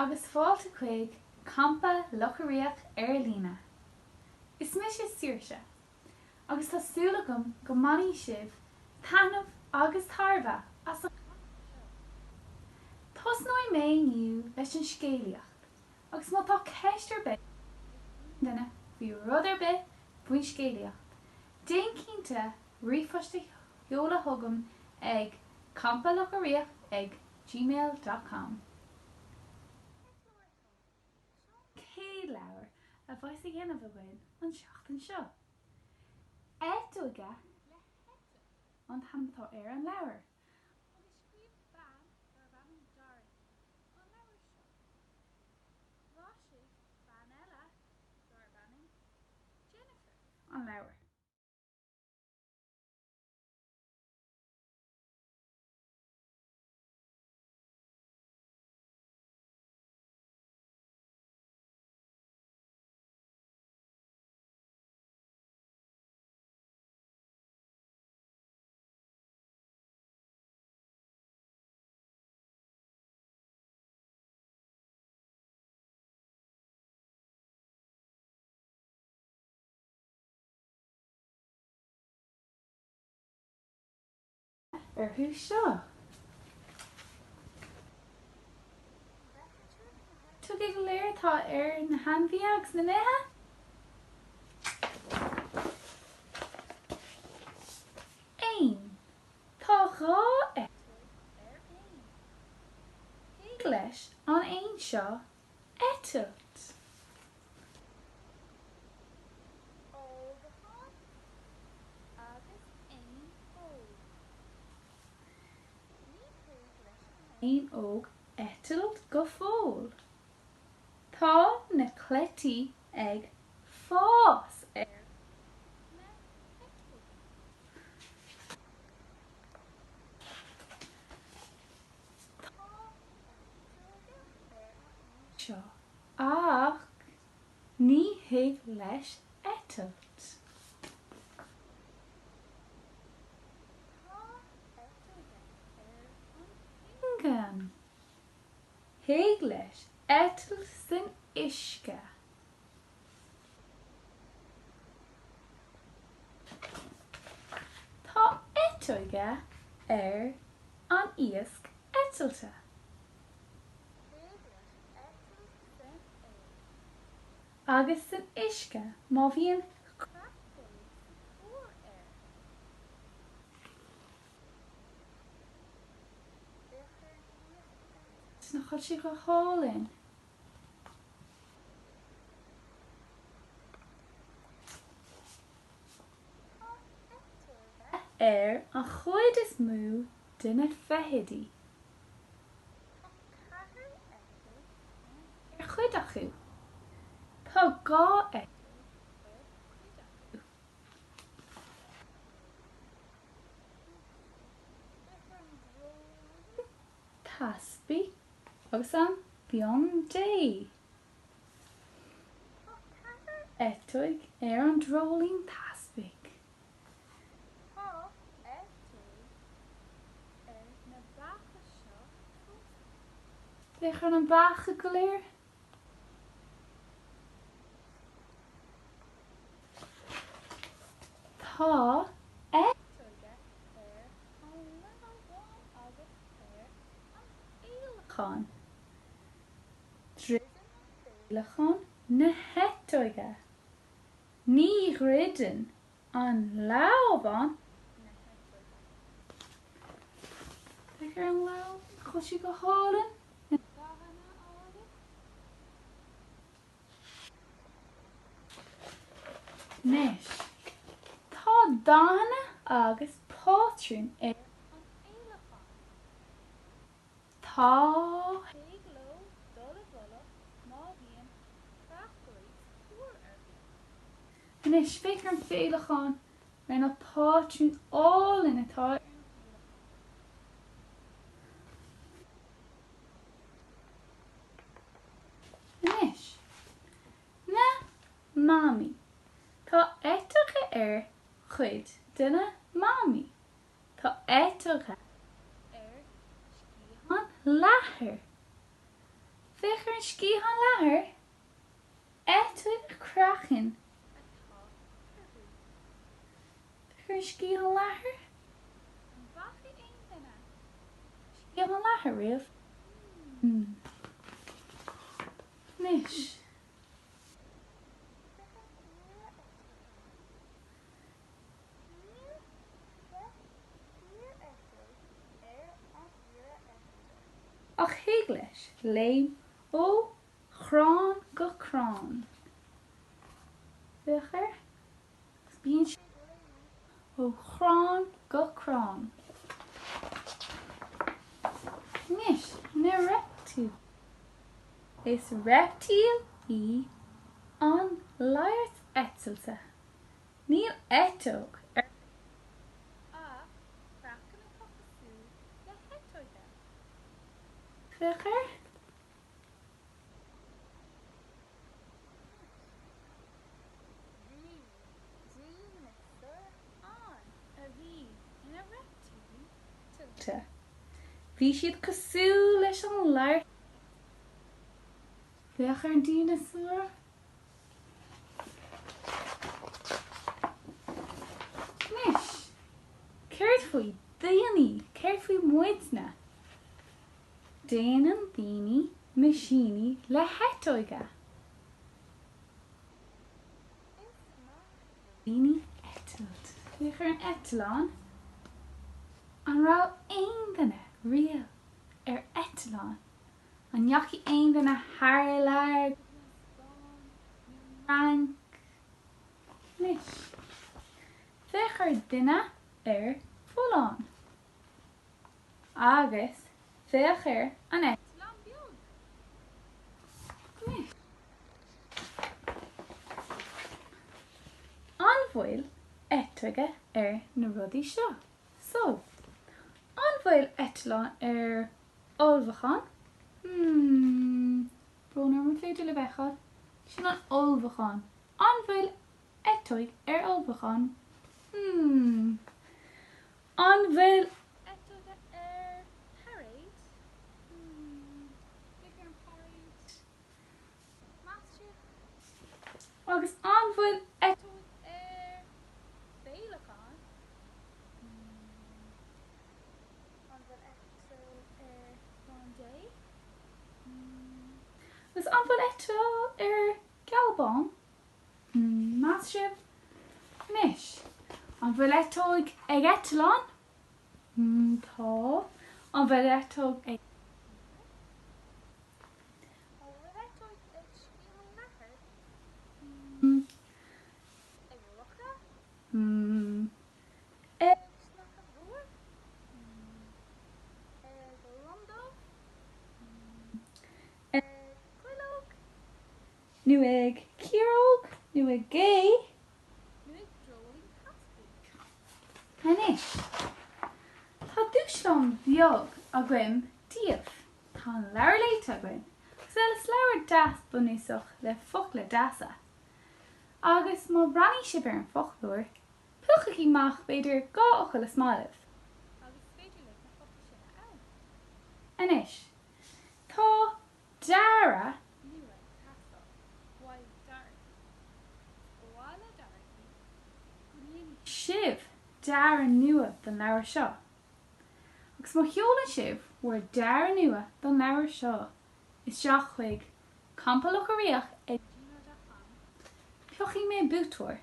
agus fáilte chuig Campa Locha Riach ar líne. Is mise Saoirse agus tá súil agam go mbainfidh sibh taitneamh agus tairbhe as an gcampa seo. Tosnóidh mé inniu leis an scéalaíocht agus má tá ceist ar bith ag aon duine faoi rud ar bith faoin scéalaíocht, déan cinnte ríomhphost a sheoladh chugam ag campalochariach ag gmail dot com. Seo an chéad leabhar a bheas á dhéanamh againn an seachtain seo. Eiteoga le heitilt an t-ainm atá ar an leabhar. Agus scríobh bean darb ainm Dorothy an leabhar seo. Mhaisigh bean eile darb ainm Jennifer an leabhar. Orthu seo. Tuige go léir atá ar na hainmhithe agus na nithe? Éan. Tá dha eiteog ar éan. Thig leis an éan seo eitilt. Albachán agus éan óg. Ní thig leis an éan óg eitilt go fóill. Tá na cleití ag fás ar na heiteoga. Tá eiteoga ar an éan seo ach ní thig leis eitilt. Tá eiteoga ar an bpingin. Thig leis eitilt san uisce. Tá eiteoga ar an iasc eitilte. Thig leis eitilt san aer. Agus san uisce má bhíonn creachtóg sa tóir air. Féach ar an iasc eitilte. Nach bhfuil sé go hálainn? Tá eiteoga ar an chuid is mó de na feithidí. Tá ceathair eiteog ar chuid acu. Tá dha eiteog ar chuid acu. Féach ar an dreoilín teaspaigh agus an bheann Dé. Tá ceathair eiteog ar an dreoilín teaspaigh. Tá eiteog ar na beacha seo fosta. Féach ar na beacha go léir. Tá eiteoga ar an leamhán agus ar an bhféileacán. Druideann an féileacán na heiteoga. Ní dhruideann an leamhán na heiteoga. Féach ar an leamhán, nach bhfuil sé go hálainn? Na dathanna áille. Anois, tá dathanna agus pátrún ar an fhéileacán. Tá. Thig leo dul i bhfolach má bhíonn creachtóirí sa tóir orthu. Anois, féach ar an bhféileacán, ar na pátrúin álainn atá ar an bhféileacán. Anois, na mamaigh. Tá eiteoga ar chuid de na mamaigh. Tá eiteoga ar sciathán leathair. Féach ar an sciathán leathair! Eiteoga craicinn atá orthu. Féach ar an sciathán leathair. An bhfaca aon duine sciathán leathair riamh? Hmm. Anois. Féach ar an iarraidh eiteoga. Níl fíor-eiteog ar an iora eitilte. Ach thig leis léim ó chrann go crann. Féach air. Agus bíonn sé ag léim ó chrann go crann. Anois, na reiptíl. Is reiptíl í an laghairt eitilte. Níl eiteog uirthi ach craiceann atá cosúil le heiteoige. Féach air. Bhí dineasáir ann a bhí ina reiptílí eitilte. Bhí siad cosúil leis an laghairt. Féach ar an dineasár. Anois, céard faoi daoine? Céard faoi muidne? Déanann daoine meaisíní le heiteoga. Is maith le daoine eitilt. Féach ar an eitleán. An raibh aon duine riamh ar eitleán? An ndeachaigh aon duine thar lear go dtí an Spáinn nó an Fhrainc? Anois, féach ar duine ar bhollán. Agus féach ar an eitleán beag. Anois, an bhfuil eiteoga ar na rudaí seo? So, an bhfuil eitleán ar Ullmhúchán? Hmm. Brón orm, an féidir libh a fheiceáil? Sin an ullmhúchán. An bhfuil eiteoig ar ullmhúchán? Hmm. An bhfuil eiteoga ar chairéad? Hmm. Féach ar an chairéad. Maith sibh. Agus an bhfuil eiteoig ar féileacán? Hmm. An bhfuil eiteog ar chrann Dé? Agus an bhfuil eiteog ar gealbán? Maith sibh. Anois, an bhfuil eiteog ag eitleán? Tá. An bhfuil eiteog ag. An bhfuil eiteog ag sciathán leathair? Ag lucha? Ag sneachta mhór? Ag lon dubh? Ag cuileog? Nó ag ciaróg? Nó ag gé? Nó ag dreoilín teaspaigh? Anois, tá dúshlán beag againn daoibh. Tá an leabhar léite againn, agus is leabhar deas bunúsach le focla deasa. Agus má bhreathnaíonn sibh ar an bhfoclóir, Piocaigí amach, b'fhéidir, 2 fhocal is maith libh. Agus is féidir libh na focail sin a fhoghlaim. Anois, tá dearadh nua ag teastáil uaidh Dorothy. Is ba mhaith le Dorothy go ndéanfaidh sibh dearadh nua don leabhar seo. Agus má sheolann sibh bhur dearadh nua don leabhar seo isteach chuig campalochariach ag gmail dot com, piocfaidh mé buaiteoir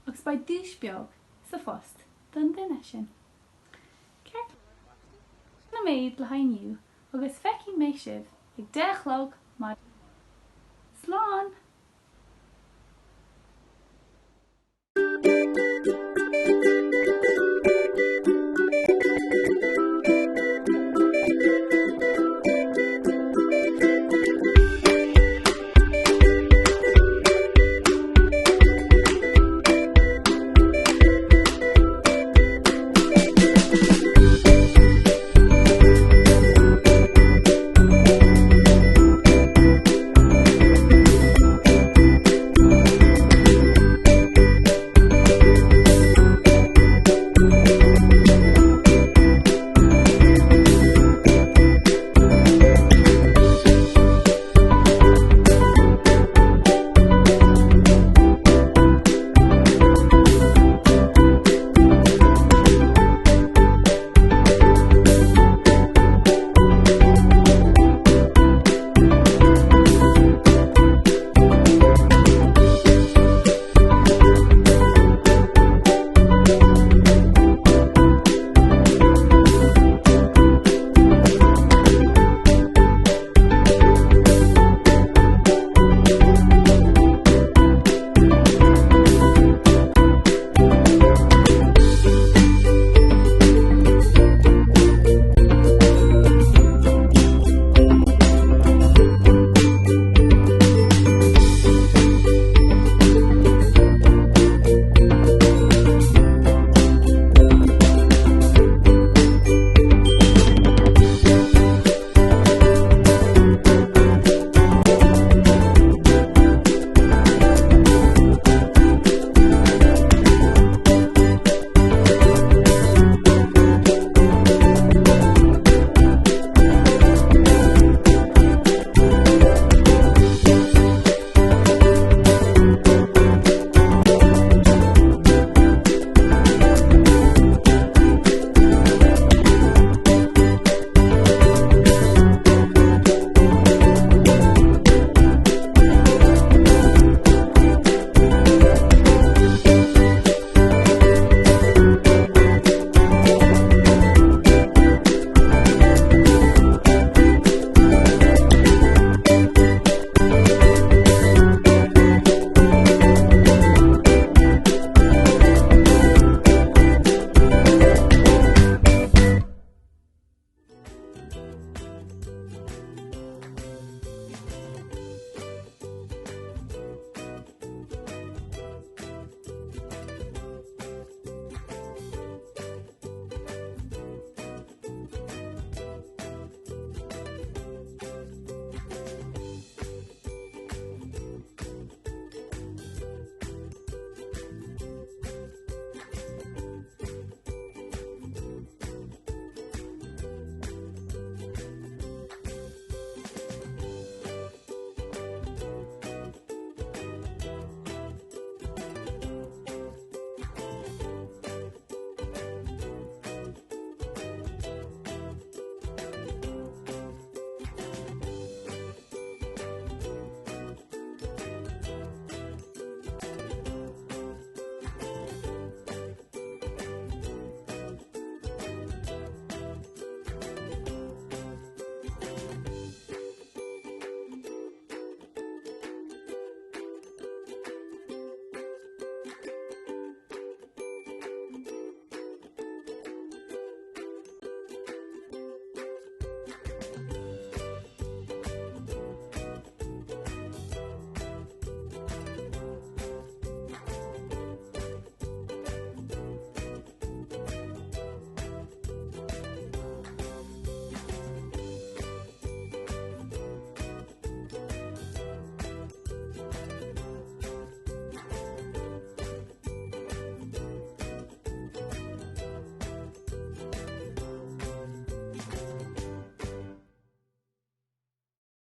agus beidh duais beag sa phost don duine sin. Ceart go leor, a pháistí? Sin an méid le haghaidh inniu agus feicfidh mé sibh ag 10 a chlog maidin amárach. Slán!